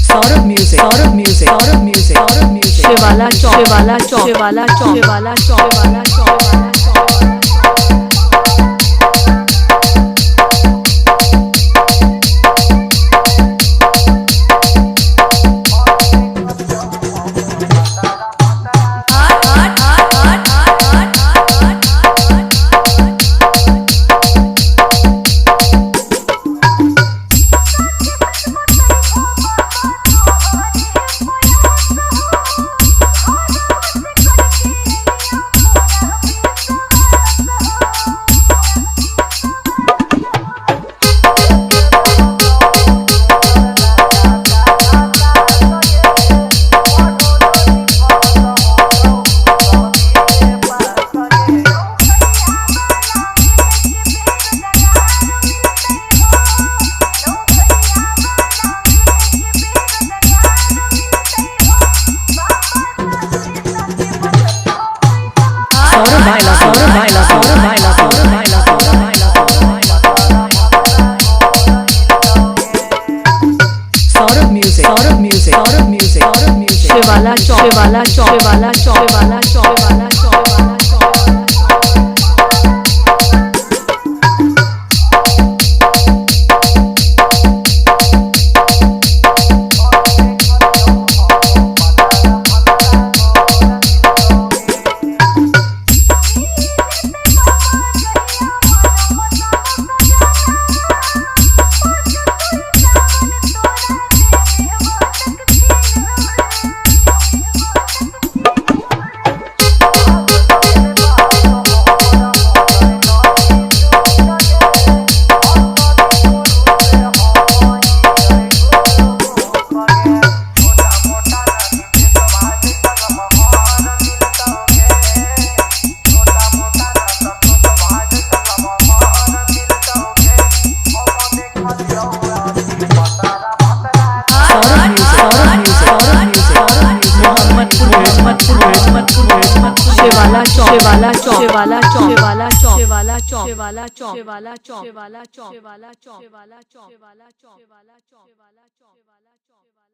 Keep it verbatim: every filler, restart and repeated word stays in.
Saurabh Music, Saurabh Music, Saurabh Music, Saurabh Music. Shivalla Chowk, Shivalla Chowk, Shivalla Chowk, Shivalla Chowk, Shivalla Chowk. Saurabh Baila, Saurabh Baila, Saurabh Baila, Saurabh Baila, Saurabh Baila, Saurabh Baila, Saurabh Baila. Saurabh Music, Saurabh Music, Saurabh Music, Saurabh Music. Shivalla Chowk, Shivalla Chowk, Shivalla Chowk, Shivalla Chowk, Shivalla Chowk, Shivalla Chowk. Saurabh Music, Saurabh Music, Saurabh Music, Saurabh Music. Mohammadpur, Mohammadpur, Mohammadpur, Mohammadpur. Shivalla Chowk, Shivalla Chowk, Shivalla Chowk, Shivalla Chowk, Shivalla Chowk, Shivalla Chowk, Shivalla Chowk, Shivalla Chowk, Shivalla Chowk.